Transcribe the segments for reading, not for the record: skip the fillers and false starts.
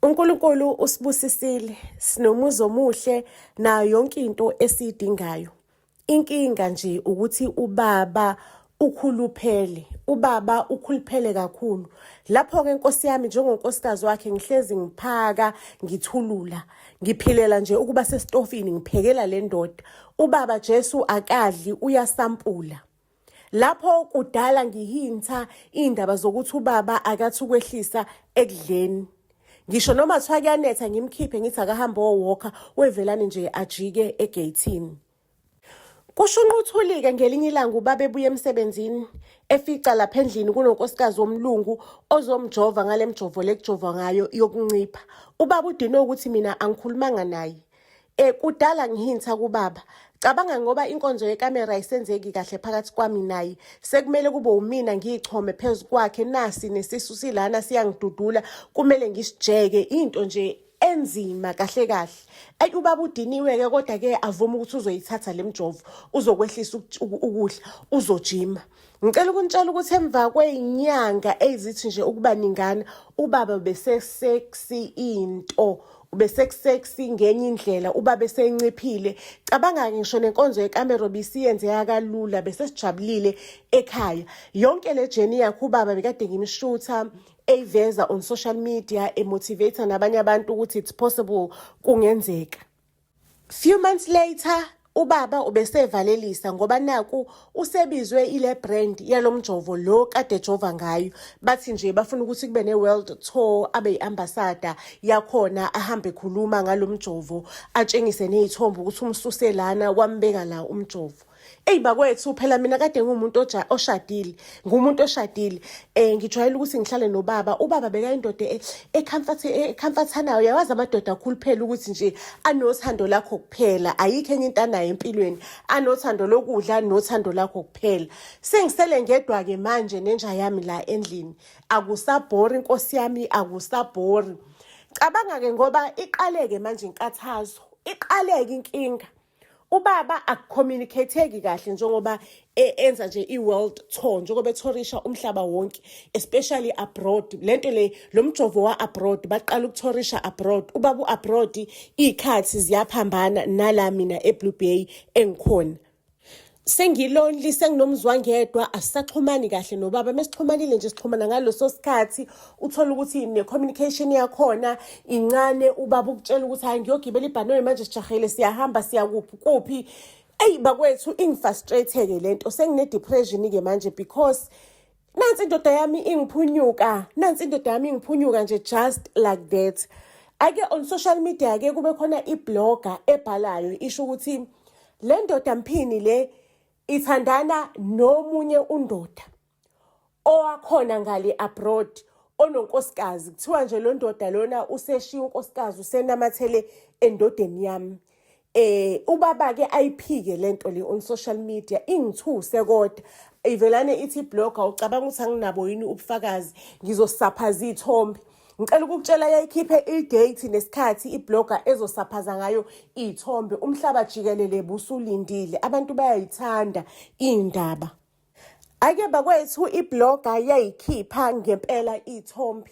UNkulunkulu usibusisile, sinomuzi omuhle nayo yonke into esiyidingayo. Inkinga nje ukuthi ubaba ukhuluphele, ubaba ukhuluphele kakhulu. Lapho-ke nkosi yami njengonkosikazi wakhe ngihlezi ngiphaka, ngithulula, ngiphilela nje ukuba sesitofini ngiphekela le ndoda. Ubaba Jesu akadli uyasampula. Lapho kudala ngihintha iy'ndaba zokuthi ubaba akathi ukwehlisa ekudleni. Ngisho noma kuthiwa kuyanetha ngimkhiphe ngithi akahambe owokha wevelane nje ajike egeyithini. Kusho uNquthuli-ke ngelinye ilanga ubaba ebuya emsebenzini efica lapha endlini kunonkosikazi womlungu ozomjova ngale mjovo le kujovwa ngayo yokuncipha. Ubaba udinwe ukuthi mina angikhulumanga naye. Kudala ngihintha kubaba. Cabanga ngoba inkonzo yekamera ayisenzeki kahle phakathi kwami naye. Sekumele kube umina ngiyichome phezu kwakhe nasi nesisu silana siyangidudula kumele ngisijeke into nje enzima kahle kahle. Ayi ubaba udiniwe-ke kodwa-ke avume ukuthi uzoyithatha le mjovo uzokwehlisa ukudla uzojima. Ngicela ukunitshela ukuthi emva kwey'nyanga ezithi nje ukuba ningana ubaba bese-sexy into ubesexy ngenye indlela ubaba esenciphile cabanga ngisho nenkonzo yekamero bisiyenzeka kalula bese sijabulile ekhaya yonke le journey yakhe ubaba bekade ngimshutha eyiveza on social media emotivate nabanye abantu ukuthi it's possible kungenzeka. Few months later ubaba ubesevalelisa ngoba naku usebizwe ile brand yalomjovo lo kade ejova ngayo bathi nje bafuna ukuthi kube ne-world tour abe yi-ambassador yakhona ahambe ekhuluma ngalo mjovo atshengise ney'thombe ukuthi umsuse lana wambeka la umjovo. Eyi bakwethu phela mina kade ngiwumuntu oshadile, ngumuntu oshadile. Ngijwayele ukuthi ngihlale nobaba. Ubaba bekayindoda ekhamfathanayo. Uyawazi amadoda akhuluphele ukuthi nje anothando lakho kuphela, ayikho enye into anayo empilweni. Anothando lokudla nothando lakho kuphela. Sengisele ngedwa-ke manje nenja yami la endlini. Akusabhori nkosi yami, akusabhori. Cabanga-ke ngoba iqaleke manje inkathazo, iqaleke inkinga. Ubaba akucommunicateki kahle njengoba enza nje i-world tour njengoba ethorisha umhlaba wonke especially abroad lento le lo mjovo wa-abroad baqala ukuthorisha abroad ubaba u-abroad iy'khathi ziyaphambana nala mina e-Blue Bay engikhona sengilonely senginomzwangedwa asisaxhumani kahle nobaba mesixhumanile nje sixhumana ngaleso sikhathi uthole ukuthi ne-communication yakhona incane ubaba ukutshela ukuthi hayi ngiyogibela ibhanoyi manje sijahele siyahamba siyakuphi kuphi eyi bakwethu ingifrustrate-ke le nto sengine-depression-ke manje because nansi indoda yami ingiphunyuka nansi indoda yami ingiphunyuka nje just like that ake on social media ke kube khona iblogger ebhalayo isho ukuthi le ndoda mphini le ithandana nomunye undoda owakhona ngale abroad ononkosikazi kuthiwa nje lo ndoda lona useshiya unkosikazi usenamathele endodeni yami. Ubaba ke ayiphike lento le on social media ingithuse kodwa ivelane ithi blogger ucabanga ukuthi anginabo yini ubufakazi ngizosaphaza iy'thombe. Ngicela ukukutshela yayikhiphe i-date nesikhathi iblogger ezosaphaza ngayo iy'thombe umhlaba jikelele busulindile abantu bayayithanda iy'ndaba. Ake bakwethu iblogger yayikhipha ngempela iy'thombe.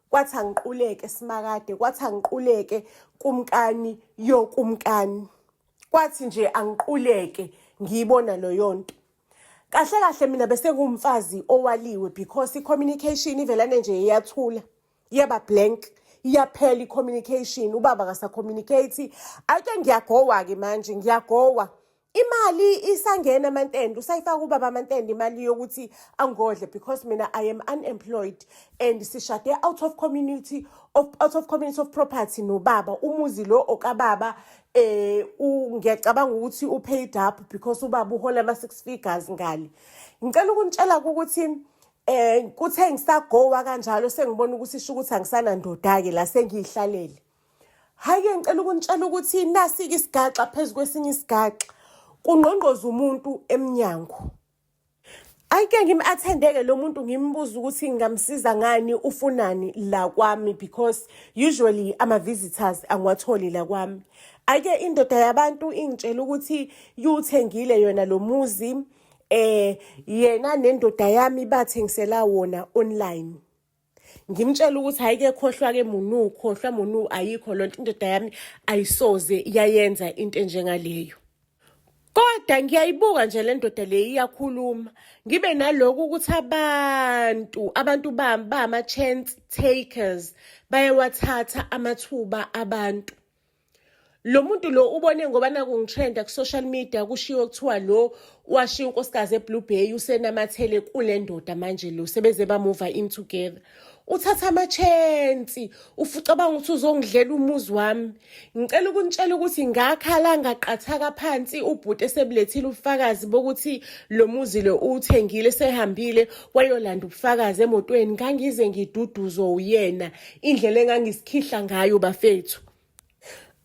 Kwathi angiquleke simakade, kwathi angiquleke kumkani yokumkani. Kwathi nje angiquleke ngiyibona leyo nto. Kahle kahle mina bese ngumfazi owaliwe because i-communication ivelane nje iyathula. Iyaba blank. Iyaphela i-communication, ubaba akasa-communicate. Ake ngiyagowa-ke manje, ngiyagowa. Imali isangena amantende, usayifaka ubaba amantende imali yokuthi angodle because mina I am unemployed and sishade out of community of property nobaba. Umuzi lo okababa ngiyacabanga ukuthi u paid up because ubaba uhola ama 6 figures ngale. Ngicela ukunitshela ukuthi kuthe ngisagowa kanjalo sengibona ukuthi isho ukuthi angisanandoda ke la sengiyihlalele. Hhayi-ke ngicela ukunitshela ukuthi nasi-ke isigaxa phezu kwesinye isigaxa kungqongqoza umuntu emnyango. Ayike ngim-attende-ke lo muntu ngimbuze ukuthi ngingamsiza ngani ufunani la kwami because usually ama-visitors angiwatholi la kwami. Ake indoda yabantu ingitshela ukuthi iwuthengile yona lo muzi yena nendoda yami bathengisela wona online. Ngimtshela ukuthi hhayi-ke khohlwa-ke munu, khohlwa munu, ayikho loo nto, indoda yami ayisoze yayenza into enjengaleyo. Kodwa ngiyayibuka nje le ndoda le iyakhuluma, ngibe naloku ukuthi abantu bami ba-ama-chance takers, bayawathatha amathuba abantu. Lo muntu lo ubone ngoba naku ngitrenda ku-social media, kushiwo kuthiwa lo washiya unkosikazi eBlue Bay, usenamathele kule ndoda manje, lo sebeze ba-move in together. Uthatha ama-chance, ucabanga ukuthi uzongidlela umuzi wami. Ngicela ukunitshela ukuthi ngakhala ngaqathaka phansi ubhuti esebulethile ubufakazi bokuthi lo muzi lo uwuthengile, sehambile wayolanda ubufakazi emotweni. Ngangize ngiduduzwe uyena, indlela engangisikhihla ngayo bafethu.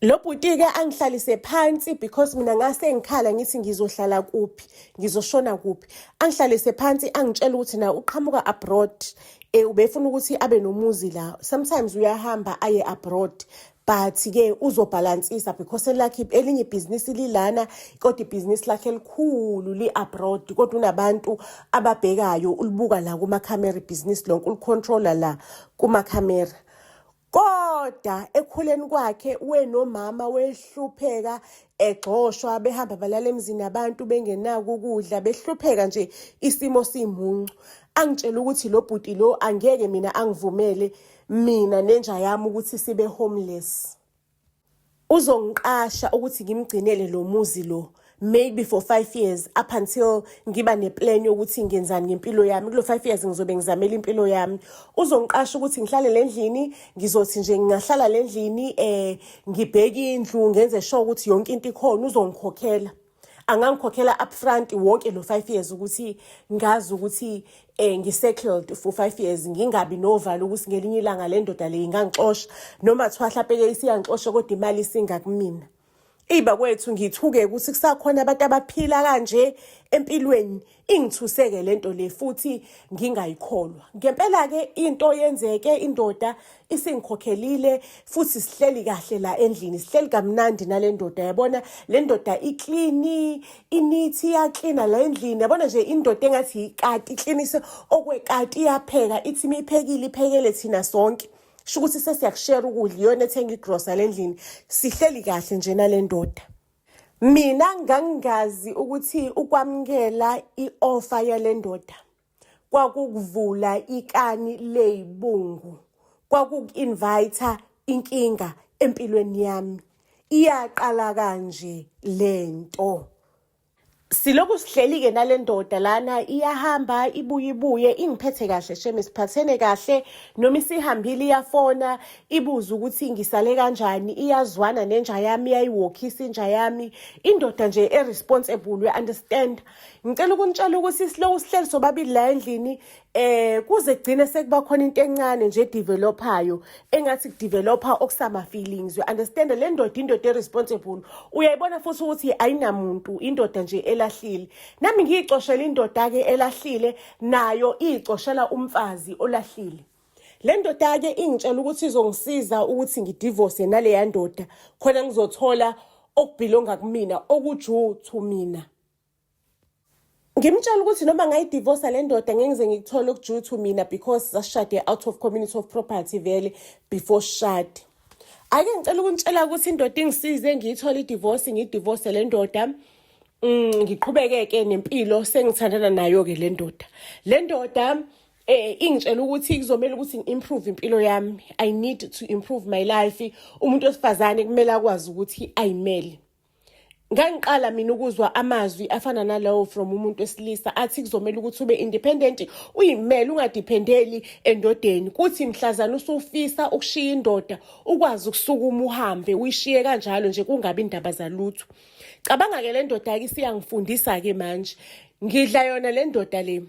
Lo bhuti-ke angihlalise phansi because mina ngase ngikhala ngithi ngizohlala kuphi, ngizoshona kuphi. Angihlalise phansi angitshela ukuthi na uqhamuka abroad, ubefuna ukuthi abe nomuzi la. Sometimes uyahamba aye abroad, but-ke uzobhalansisa because elakhe elinye ibhizinisi lilana, kodwa ibhizinisi lakhe elikhulu li-abroad, kodwa unabantu ababhekayo, ulibuka la kumakhamera ibhizinisi lonke, ulicontrola la kumakhamera. Kodwa ekukhuleni kwakhe wenomama wehlupheka, egxoshwa, behamba balala emzini abantu bengenako ukudla, behlupheka nje, isimo simuncu. Angitshela ukuthi lo bhuti lo angeke mina angivumele mina nenja yami ukuthi sibe homeless. Uzongiqasha ukuthi ngimgcinele lo muzi lo maybe for 5 years, up until ngiba neplan yokuthi ngenzani ngempilo yami. Kulo 5 years ngizobe ngizamela impilo yami. Uzongiqasha ukuthi ngihlale le ndlini, ngizothi nje ngingahlala le ndlini, ngibheke indlu, ngenze sure ukuthi yonke into ikhona. Uzongikhokhela, angangikhokhela upfront wonke lo 5 years ukuthi ngazi ukuthi ngisettled for 5 years, ngingabi novalo ukuthi ngelinye ilanga le ndoda le ingangixosha, noma kuthiwa hlampe-ke isiyangixosha kodwa imali isingakumina. Iba kwethu ngithuke ukuthi kusakhona abantu abaphila kanje empilweni. Ingithuseke lento le futhi ngingayikholwa. Ngempela-ke into yenzeke, indoda isingikhokhelile futhi sihleli kahle la endlini, sihleli kamnandi nale ndoda. Yabona le ndoda iclean, ineat, iyaklina la endlini. Yabona nje indoda engathi ikati, iklinise okwekati, iyapheka, ithi imiphekile iphekele thina sonke, sho ukuthi sesiyakushare ukudla, iyona ethenga igrosa lendlini. Sihleli kahle nje nale ndoda. Mina ngangingazi ukuthi ukwamukela i-offer yale ndoda kwakukuvula ikani leyibungu, kwakuku-invite inkinga empilweni yami. Iyaqala kanje lento. Siloku sihleli-ke nale ndoda lana, iyahamba ibuye ibuye, ingiphethe kahle shame, siphathene kahle. Noma isihambile iyafona ibuze ukuthi ngisale kanjani, iyazwana nenja yami, iyayiwokhisa inja yami. Indoda nje e-responsible, you understand. Ngicela ukunitshela ukuthi siloku sihleli sobabili la endlini, kuze kugcine sekuba khona into encane nje developayo, engathi kudevelopa okusama feelings, you understand. Le ndoda indoda e-responsible, uyayibona futhi ukuthi ayinamuntu, indoda nje elahlile. Nami ngiyicoshela indoda-ke elahlile, nayo iyicoshela umfazi olahlile. Le ndoda-ke ingitshela ukuthi izongisiza ukuthi ngidivorce naleya ndoda, khona ngizothola okubelonga kumina, okudue to mina. Ngimtshela ukuthi noma ngayidivosa le ndoda ngeke ngize ngikuthole okudue to mina because sasishade out of community of property vele before sishade. Ake ngicela ukunitshela ukuthi indoda ingisize ngiyithole idivorce, ngiyidivorce le ndoda. Ngiqhubeke-ke nempilo, sengithandana nayo-ke le ndoda. Le ndoda ingitshela ukuthi kuzomela ukuthi ngi-improve impilo yami. I need to improve my life. Umuntu wesifazane kumele akwazi ukuthi ayimele. Ngangiqala mina ukuzwa amazwi afana nalawo from umuntu wesilisa athi kuzomela ukuthi ube independent, uyimele, ungadependeli endodeni. Kuthi mhlazana usufisa ukushiya indoda ukwazi ukusukuma uhambe uyishiye kanjalo nje, kungabi indaba zalutho. Cabanga-ke le ndoda-ke isiyangifundisa-ke manje. Ngidla yona le ndoda le,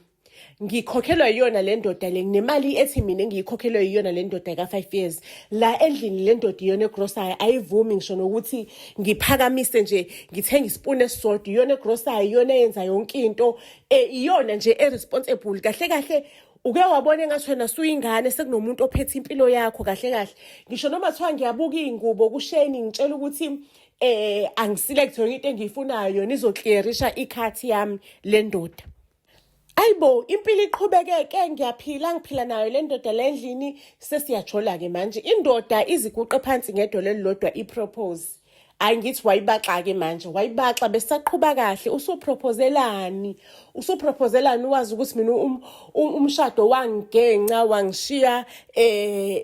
ngikhokhelwa yiyona le ndoda le, nginemali ethi mina engiyikhokhelwe yiyona le ndoda ka-5 years la endlini. Le ndoda iyona egrosayo, ayivumi ngisho nokuthi ngiphakamise nje ngithenge isipuni esisodwa. Iyona egrosayo, iyona eyenza yonke into, iyona nje e-responsible. Kahle kahle uke wabona engathi wena suyingane, sekunomuntu ophethe impilo yakho. Kahle kahle ngisho noma kuthiwa ngiyabuka iy'ngubo kuShein, ngitshela ukuthi angiselect yonke into engiyifunayo, yona izoclearisha icart yami le ndoda. Ayibo, impilo iqhubekeke, ngiyaphila, ngiphila nayo le ndoda le ndlini. Sesiyajola-ke manje, indoda iziguqe phansi ngedolo elilodwa i-propose. Ayi, ngithi wayibaxa-ke manje, wayibaxa. Besaqhuba kahle, usuproposelani, usuproposelani? Wazi ukuthi mina umshado wangigenca, wangishiya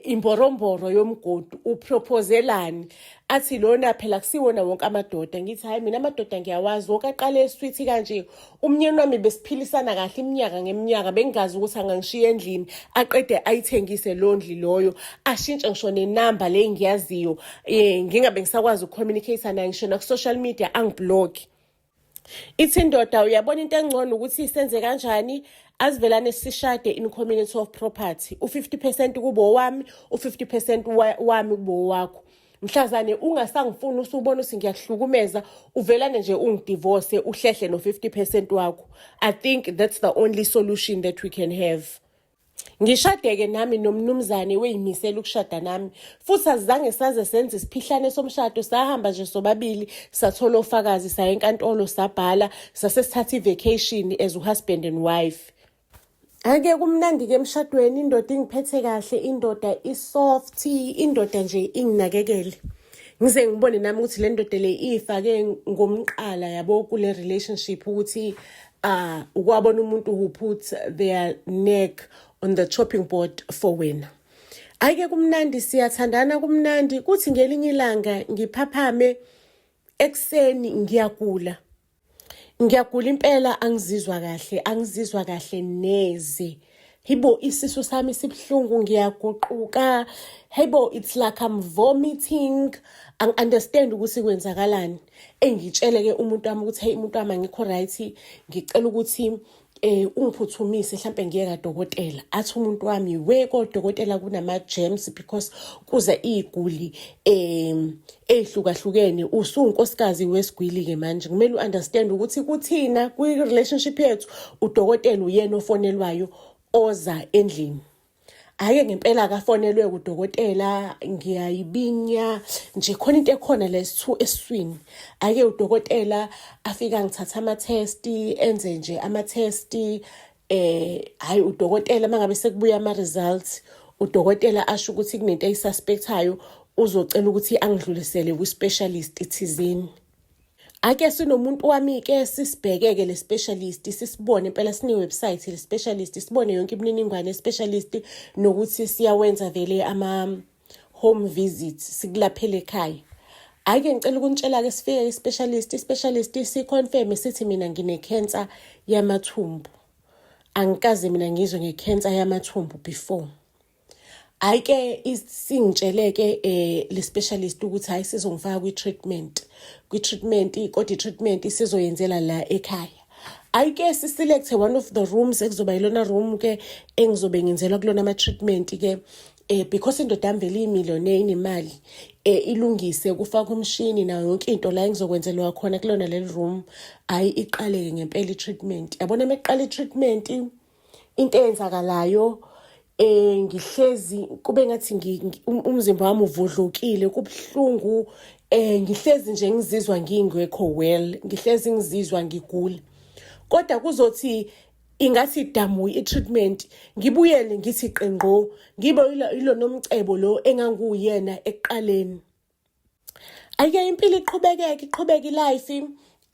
imboromboro yomgodi, uproposelani? Athi lona phela kusiwona wonke amadoda. Ngithi hayi, mina amadoda ngiyawazi wonke, aqale eswithi kanje. Umnyeni wami besiphilisana kahle iminyaka ngeminyaka, bengingazi ukuthi angangishiya endlini, aqede ayithengise lo ndli loyo, ashintshe ngisho nenamba le engiyaziyo, ngingabe ngisakwazi ukucommunicate naye ngisho naku-social media, angiblock. Ithi indoda, uyabona, into engcono ukuthi senze kanjani, asivelane sishade in community of property, u-50% kube owami, u-50% wami kube owakho. Mhlazane ungasangifuni, usubona ukuthi ngiyakuhlukumeza, uvelane nje ungidivorce, uhlehle no-50% wakho. I think that's the only solution that we can have. Ngishadeke nami nomnumzane weyimisela ukushada nami, futhi azange saze senze isiphihlane somshado. Sahamba nje sobabili, sathola ofakazi, saya enkantolo, sabhala, sase sithatha i-vacation as uhusband and wife. Ake kumnandi-ke emshadweni, indoda ingiphethe kahle, indoda i-soft, indoda nje inginakekele. Ngize ngibone nami ukuthi le ndoda le iyifake ngomqala yabo kule relationship, ukuthi ukwabona umuntu who puts their neck on the chopping board for wena. Ayike, kumnandi, siyathandana, kumnandi. Kuthi ngelinye ilanga ngiphaphame ekuseni, ngiyagula. Ngiyagula impela, angizizwa kahle, angizizwa kahle neze. Hibo, isisu sami sibuhlungu, ngiyaguquka. Hayibo, it's like I'm vomiting. Angi-understand ukuthi kwenzakalani. Engitshele-ke umuntu wami ukuthi, hey, umuntu wami, angikho right, ngicela ukuthi ungiphuthumise, mhlambe ngiye kadokotela. Athi umuntu wami, we, kodokotela kunama-germs because kuza iy'guli ey'hlukahlukene. Usuwunkosikazi wesigwili-ke manje, kumele u-understand ukuthi kuthina kwi-relationship yethu udokotela uyena ofonelwayo oza endlini. Ake ngempela akafonelwe udokotela, ngiyayibinya nje, khona into ekhona lesithu esiswini. Ake udokotela afika, ngithatha ama-test, enze nje ama-test. Hayi, udokotela mangabe sekubuya ama-results, udokotela asho ukuthi kunento ayisuspectayo, uzocela ukuthi angidlulisele kwi-specialist thizeni. Ake sinomuntu wami-ke sisibheke-ke le specialist, sisibone impela sine-website le specialist, sibone yonke imininingwane ye-specialist nokuthi siyawenza vele ama-home visits, sikulaphele ekhaya. Hhayi-ke, ngicela ukunitshela-ke, sifike i-specialist, i-specialist siconfirme, sithi mina ngine-cancer yamathumbu. Angikaze mina ngizwe nge-cancer yamathumbu before. Hhayi-ke, singitshele-ke le specialist ukuthi hhayi, sizongifaka kwi-treatment, kodwa i-treatment sizoyenzela la ekhaya. Hhayi-ke, siselect one of the rooms ekuzoba yilona room-ke engizobe ngenzelwa kulona ama-treatment-ke, because indoda yami vele iyimillionaire, inemali, ilungise kufakwe umshini nayo yonke into la engizokwenzelwa khona kulona leli room. Hhayi, iqale-ke ngempela i-treatment. Yabona, uma iqala i-treatment, into eyenzakalayo, ngihlezi kube ngathi umzimba wami uvodlokile, kubuhlungu, ngihlezi nje ngizizwa ngingekho well, ngihlezi ngizizwa ngigula. Kodwa kuzothi ingathi damu i-treatment, ngibuyele ngithi qengqo, ngibe ilo nomcebo lo enganguwuyena ekuqaleni. Ayike, impilo iqhubekeke, iqhubeke ilife.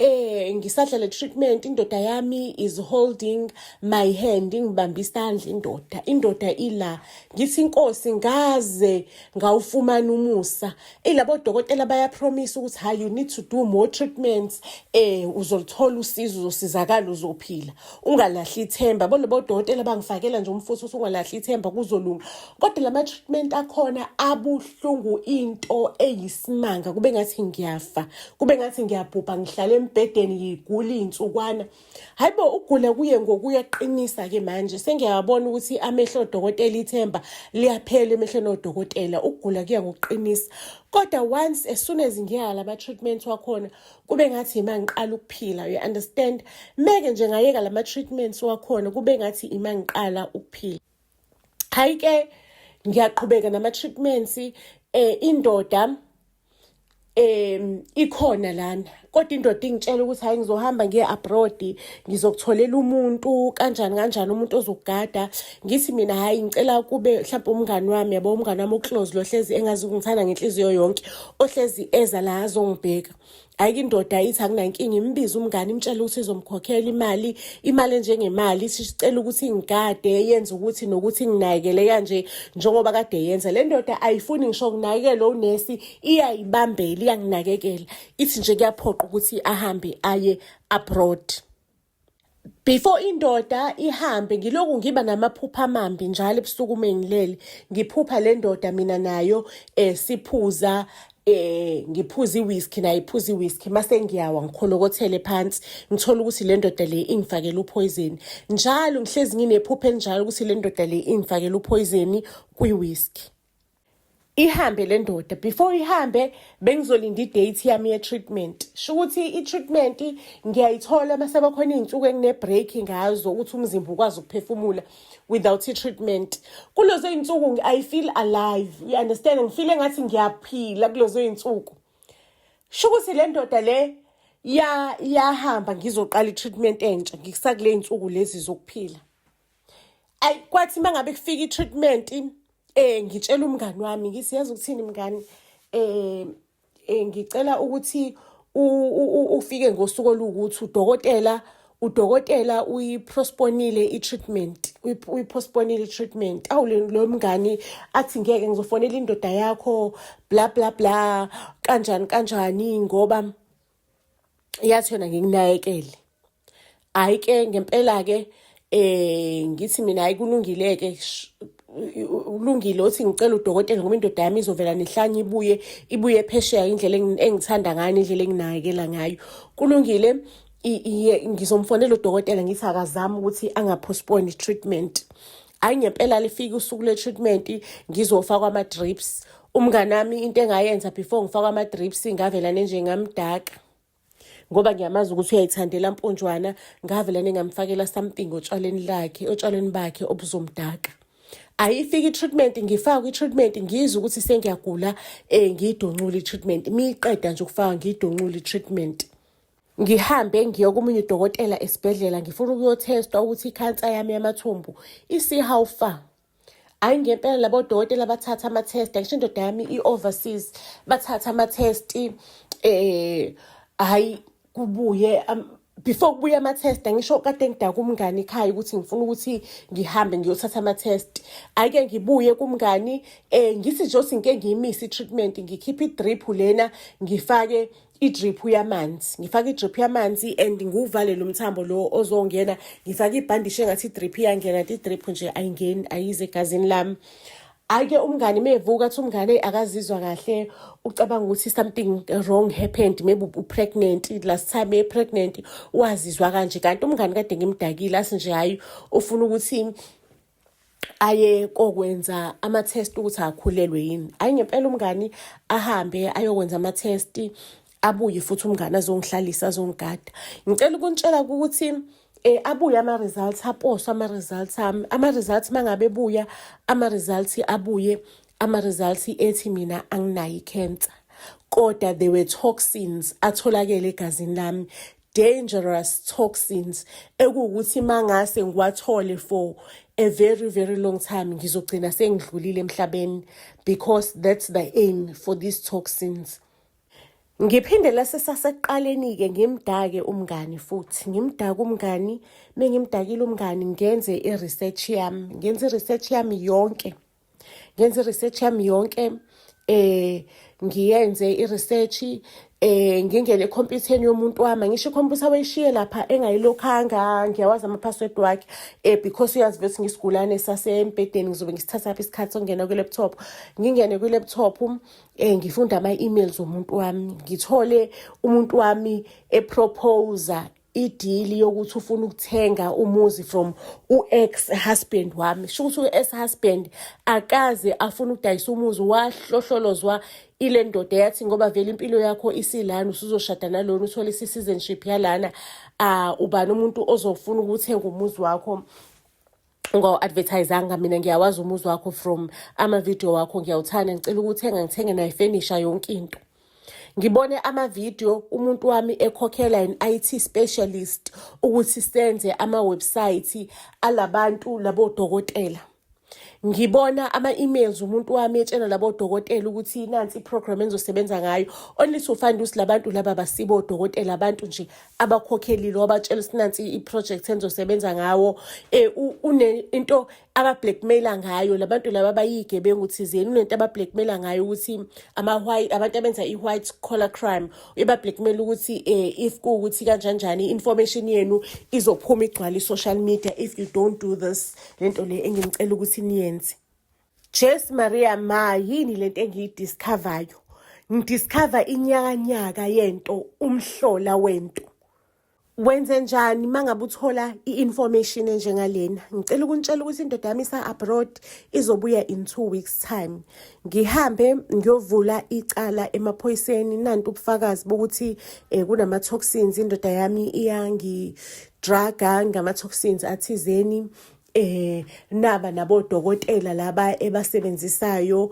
Ngisadla le treatment, indoda yami is holding my hand, ingibamba isandla indoda, indoda ila. Ngithi inkosi, ngaze ngawufumana umusa. Ilabo dokotela bayapromise ukuthi hayi, you need to do more treatments, uzolithola usizo, uzosizakala, uzophila, ungalahli ithemba. Bona bodokotela bangifakela nje umfutho ukuthi ungalahli ithemba, kuzolunga. Kodwa lama treatment akhona abuhlungu into eyisimanga, kube ngathi ngiyafa, kube ngathi ngiyabhubha, ngihlala embhedeni ngigula iy'nsukwana. Hayibo, ukugula kuye ngokuya qinisa-ke manje, sengiyabona ukuthi amehlo odokotela, ithemba liyaphela emehlweni odokotela, ukugula kuya ngokuqinisa. Kodwa once, as soon as ngiyala ama-treatment wakhona, kube ngathi ima ngiqala ukuphila, you understand? Meke nje ngayeka lama-treatments wakhona, kube ngathi ima ngiqala ukuphila. Hayi-ke, ngiyaqhubeka nama-treatments, indoda ikhona lana. Kodwa indoda ingitshela ukuthi hhayi, ngizohamba ngiye abroad, ngizokutholela umuntu kanjani kanjani, umuntu ozokugada. Ngithi mina, hhayi, ngicela kube mhlawumpe umngani wami, yabo, umngani wami o-close lo hlezi engazi ukungithanda ngenhliziyo yonke, ohlezi eza la azongibheka. Ayike indoda ithi akunankinga, imbize umngane, imtshele ukuthi izomkhokhela imali enjengemali, ithi sicela ukuthi ingigade, yenze ukuthi nokuthi nginakekele kanje njengoba kade yenza. Le ndoda ayifuni ngisho kunakekela unesi, iyayibambela, iyanginakekela, ithi nje kuyaphoqa ukuthi ahambe aye abroad. Before indoda ihambe, ngiloku ngiba namaphupho amambi njalo ebusuku uma ngilele. Ngiphupha le ndoda mina nayo siphuza, ngiphuza i-whisky, nayo iphuza i-whisky, mase ngiyawa ngikholokothele phansi, ngithola ukuthi le ndoda le ingifakele u-poison. Njalo ngihlezi nginephupho elinjalo ukuthi le ndoda le ingifakele u-poison kwi-whisky. Ihambe le ndoda. Before ihambe, bengizolinda i-date yami ye-treatment. Sho ukuthi i-treatment ngiyayithola mase bakhona iy'nsuku engine-break ngazo ukuthi umzimba ukwazi ukuphefumula without i-treatment. Kulezo y'nsuku I feel alive, you understand? Ngifile engathi ngiyaphila kulezo y'nsuku. Sho ukuthi le ndoda le ya yahamba, ngizoqala i-treatment entsha, ngisakule y'nsuku lezi zokuphila. Ayi, kwathi uma ngabe kufika i-treatment, ngitshela umngani wami, ngithi, yazi ukuthini mngani, ngicela ukuthi ufike ngosuku oluwukuthi, udokotela uyi-postponile i-treatment, uyi-postponile i-treatment. Awu, lo mngani athi, ngeke, ngizofonela indoda yakho, bla bla bla, kanjani kanjani, ngoba yathi yona ngikunakekele. Hhayi-ke, ngempela-ke ngithi mina, hayi, kulungile-ke, ulungile, uthi ngicela udokotela ngoba indoda yami izovela nehlanye, ibuye phesheya, indlela engithanda ngayo nendlela enginakekela ngayo. Kulungile, ngizomfonela udokotela, ngithi akazame ukuthi anga-postpone i-treatment. Hhayi, ngempela lifike usuku le-treatment, ngizofakwa ama-drips. Umngani wami, into engayenza before ngifakwa ama-drips, ngavela nje ngamdaka ngoba ngiyamazi ukuthi uyayithandela mponjwana. Ngavela ningamfakela something otshwaleni lakhe, otshwaleni bakhe obuzomdaka. Ayifika i-treatment, ngifakwe i-treatment, ngizwe ukuthi sengiyagula, ngiyidoncule i-treatment. Miyiqeda nje ukufaka, ngiyidoncule i-treatment, ngihambe ngiye komunye udokotela esibhedlela, ngifuna ukuyothestwa ukuthi ikhansa yami yamathumbu isi-how far. Hhayi, ngempela labo dokotela bathatha ama-test, angisho indoda yami i-overseas, bathatha ama-test, hhayi, kubuye before kubuye ama-test, angisho kade ngidaka umngani ekhaya ukuthi ngifuna ukuthi ngihambe ngiyothatha ama-test. Ake ngibuye kumngani, ngithi nje othi ngike ngiyimise i-treatment, ngikhiphe i-drip lena, ngifake i-drip yamanzi, ngifake i-drip yamanzi and ngiwuvale lo mthambo lo ozongena, ngifake ibhandishi engathi i-drip iyangena, kanti i-drip nje ayingeni, ayize egazini lami. Ake umngani mevuka athi umngane akazizwa kahle, ucabanga ukuthi something wrong happened, maybe u-pregnant, last time e-pregnant wazizwa kanje, kanti umngani kade ngimdakile. Athi nje hhayi, ufuna ukuthi aye kokwenza ama-test ukuthi akhulelwe yini. Hhayi, ngempela umngani ahambe ayokwenza ama-test, abuye futhi umngani azongihlalisa, azongigada. Ngicela ukunitshela ukuthi abuye ama-results, aposwa ama-results ami. Ama-results mangabe ebuya ama-results, abuye ama-results ethi mina anginayo i-cancer, kodwa there were toxins atholakele egazini lami, dangerous toxins ekuwukuthi mangase ngiwathole for a very very long time, ngizogcina sengidlulile emhlabeni, because that's the aim for these toxins. Ngiphinde lase sasekuqaleni-ke, ngimdake umngani futhi, ngimdake umngani. Mengimdakile umngani, ngenze i-research yami, ngenze i-research yami yonke, ngenze i-research yami yonke, ngiyenze i-research, ngingene ekhompyutheni yomuntu wami. Ngisho ikhompyutha wayishiye lapha engayilokhanga, ngiyawazi ama-password wakhe, because uyazi vese ngisigulane sasembhedeni, ngizobe ngisithatha phi isikhathi sokungena kwi-laptop? Ngingene kwi-laptop, ngifunda ama-emails omuntu wami, ngithole umuntu wami e-proposa i-deal yokuthi ufuna ukuthenga umuzi from u-ex husband wami. Sho ukuthi u-ex husband akaze afuna ukudayisa umuzi, wahlohlolozwa ile ndoda, yathi ngoba vele impilo yakho isilana, usuzoshada nalona, uthole i-citizenship yalana, ubani umuntu ozofuna ukuthenga umuzi wakho ungawu-advertisanga? Mina ngiyawazi umuzi wakho from amavidiyo wakho, ngiyawuthanda, ngicela ukuthenga, ngithenge nayo ifenisha, yonke into. Ngibone ama-video umuntu wami ekhokhela an IT specialist ukuthi senze ama-website alabantu labodokotela. Ngibona ama-emails umuntu wami etshela labo dokotela ukuthi nansi i-program enizosebenza ngayo, only to find ukuthi labantu laba basibo odokotela, abantu nje abakhokhelile, wabatshela ukuthi nansi i-project enizosebenza ngawo. Une into aba-blackmaila ngayo labantu laba bayigebengu thizeni, unento aba-blackmaila ngayo ukuthi ama-white, abantu abenza i-white collar crime, eba-blackmail ukuthi if kuwukuthi kanjanjani i-information yenu izophuma igcwale i-social media if you don't do this, lento le engimcela ukuthi niyenze. Jesu Maria ma, yini lento engiyidiscoveryo? Ngidiscover inyakanyaka yento, umhlola wento. Wenze njani mangabe uthola i-information enjengalena? Ngicela ukunitshela ukuthi indoda yami isa-abroad, izobuya in 2 weeks time. Ngihambe ngiyovula icala emaphoyiseni, nanti ubufakazi bokuthi kunama-toxins, indoda yami iyangidraga ngama-toxins athizeni, naba nabodokotela laba ebasebenzisayo,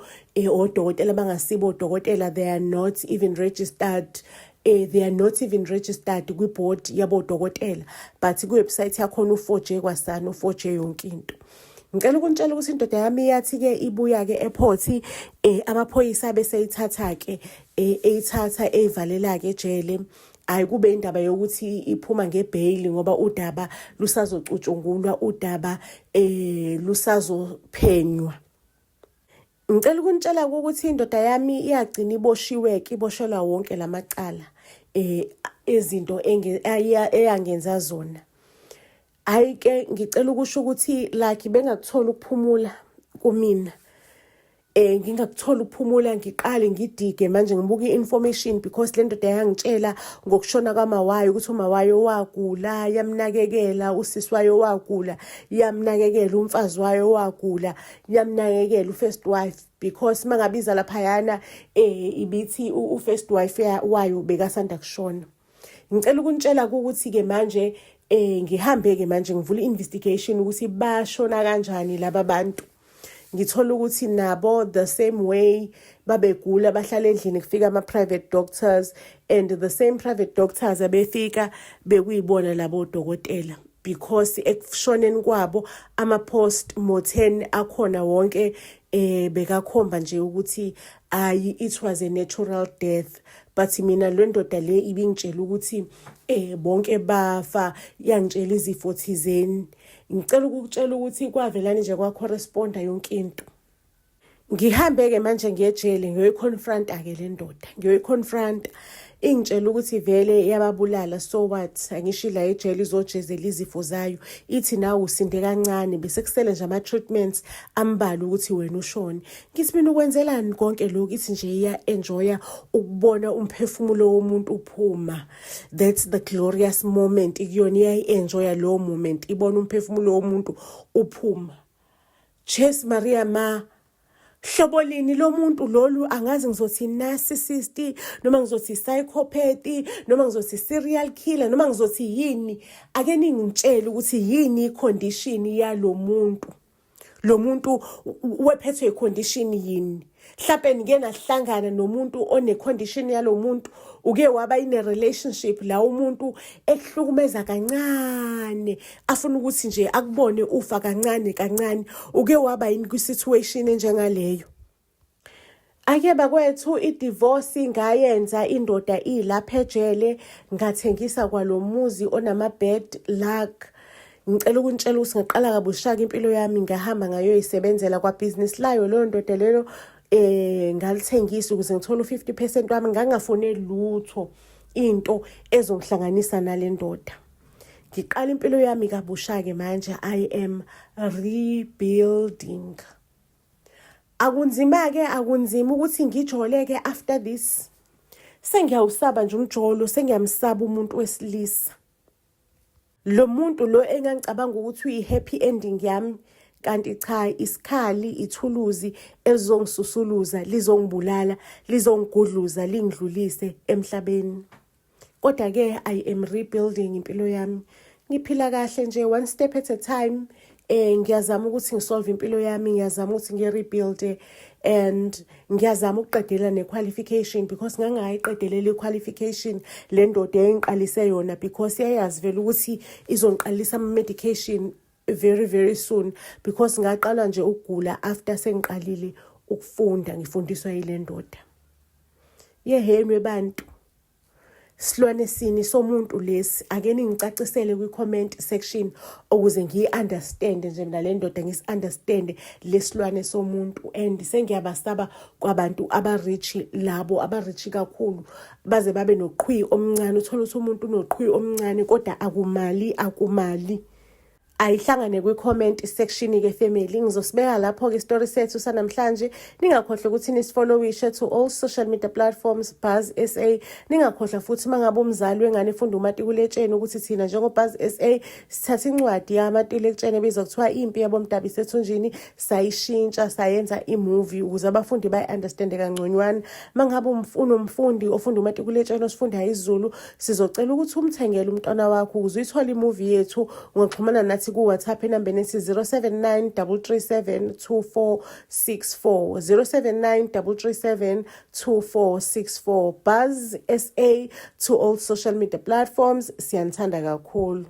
odokotela abangasibo odokotela. They are not even registered, they are not even registered kwi-board yabodokotela, but kwi-website yakhona u-4J kwasana, u-4J yonke into. Ngicela ukunitshela ukuthi indoda yami yathi-ke ibuya-ke airport, amaphoyisa bese eyithatha-ke, eyithatha eyivalela-ke ejele. Hayi, kube indaba yokuthi iphuma ngebheyili ngoba udaba lusazocutshungulwa, udaba lusazophenywa. Ngicela ukunitshela ukuthi indoda yami iyagcina iboshiwe-ke, iboshelwa wonke lamacala ezinto eyangenza zona. Hhayi ke, ngicela ukusho ukuthi like bengakutholi ukuphumula kumina, ngingakuthola ukuphumula. Ngiqale ngidige manje, ngibuka i-information because le ndoda yangitshela ngokushona kwamawayo ukuthi umawayo wagula, yamnakekela, usisi wayo wagula, yamnakekela, umfazi wayo wagula, yamnakekela, u-first wife, because mangabiza laphayana ibithi u-first wife wayo bekasanda kushona. Ngicela ukunitshela ukuthi-ke manje ngihambe-ke manje ngivule i-investigation ukuthi bashona kanjani laba bantu. Ngithola ukuthi nabo the same way babegula, bahlala endlini, kufika ama-private doctors, and the same private doctors abefika bekuyibona labo dokotela, because ekushoneni kwabo ama-post mortem akhona wonke bekakhomba nje ukuthi ayi, it was a natural death. But mina le ndoda le ibingitshela ukuthi bonke bafa, yangitshela izifo thizeni. Ngicela ukukutshela ukuthi kwavelani nje kwacorresponda yonke into. Ngihambe-ke manje ngiyejele, ngiyoyiconfronta-ke le ndoda, ngiyoyiconfronta, ingitshela ukuthi vele yababulala, so what? Angisho la ejele izojezela izifo zayo. Ithi nawe usinde kancane, bese kusele nje ama-treatments ambalwa ukuthi wena ushone. Ngithi mina, ukwenzelani konke lokhu? Ithi nje iya-enjoya ukubona umphefumulo womuntu uphuma. That's the glorious moment kuyona, iyayi-enjoya lowo moment ibona umphefumulo womuntu uphuma. Jesu Maria ma, hlobo lini lomuntu lolu? Angazi ngizothi narcissist noma ngizothi psychopath noma ngizothi serial killer noma ngizothi yini. Ake ningitshele ukuthi yini i-condition yalo muntu. Lo muntu wephethwe i-condition yini? Mhlawumbe nike nahlangana nomuntu one-condition yalo muntu, uke waba ine-relationship la umuntu ekuhlukumeza kancane, afuna ukuthi nje akubone ufa kancane kancane. Uke waba yini kwi-situation enjengaleyo? Ake bakwethu, i-divorce ngayenza indoda ilapha ejele, ngathengisa kwalo muzi onama-bad luck. Ngicela ukunitshela ukuthi ngaqala kabusha-ke impilo yami, ngahamba ngayoyisebenzela kwabhizinisi layo leyo ndoda lelo, ngalithengisa ukuze ngithole u-50% wami. Ngangingafune lutho into ezongihlanganisa nale ndoda. Ngiqala impilo yami kabusha-ke manje, I am rebuilding. Akunzima-ke, akunzima ukuthi ngijole-ke after this. Sengiyawusaba nje umjolo, sengiyamsaba umuntu wesilisa. Lo muntu lo engangicabanga ukuthi uyi-happy ending yami, kanti cha, isikhali, ithuluzi elizongisusuluza, lizongibulala, lizongigudluza, lingidlulise emhlabeni. Kodwa-ke I am rebuilding impilo yami, ngiphila kahle nje, one step at a time. Ngiyazama ukuthi ngisolve impilo yami, ngiyazama ukuthi ngirebuild. And ngiyazama ukuqedela ne-qualification because ngangayiqedelela i-qualification le ndoda eyayingiqalise yona, because yayazi vele ukuthi izongiqalisa ama-medication very very soon, because ngaqala nje ukugula after sengiqalile ukufunda, ngifundiswa yile ndoda. Yehhenwe bantu, silwane sini somuntu lesi? Ake ningicacisele kwi-comment section ukuze ngiyi-understand nje mina le ndoda, ngisi-understand lesilwane somuntu. And sengiyabasaba kwabantu aba-rich, labo aba-rich kakhulu, baze babe noqhwi omncane. Uthole ukuthi umuntu unoqhwi omncane kodwa akumali, akumali. Ayihlangane kwi-comment section-ke, family. Ngizosibeka lapho-ke isitori sethu sanamhlanje. Ningakhohlwa ukuthi nisifollowishe to all social media platforms, Buzz SA. Ningakhohlwa futhi, uma ngabe umzali wengane efunda umatikuletsheni, ukuthi thina njengo-Buzz SA sithatha incwadi yamatikuletsheni ebizwa kuthiwa Impi Yabomdabu Isethunjini, sayishintsha sayenza i-movie ukuze abafundi bayi-understande kangconywana. Uma ngabe unomfundi ofunda umatikuletsheni osifundayo isiZulu, sizocela ukuthi umthengele umntwana wakho ukuze uyithole i-movie yethu. Ungaxhumana nathi ku-WhatsApp enambeni ethi 079 337 2464, 079 337 2464. Buzz SA to all social media platforms. Siyanithanda kakhulu.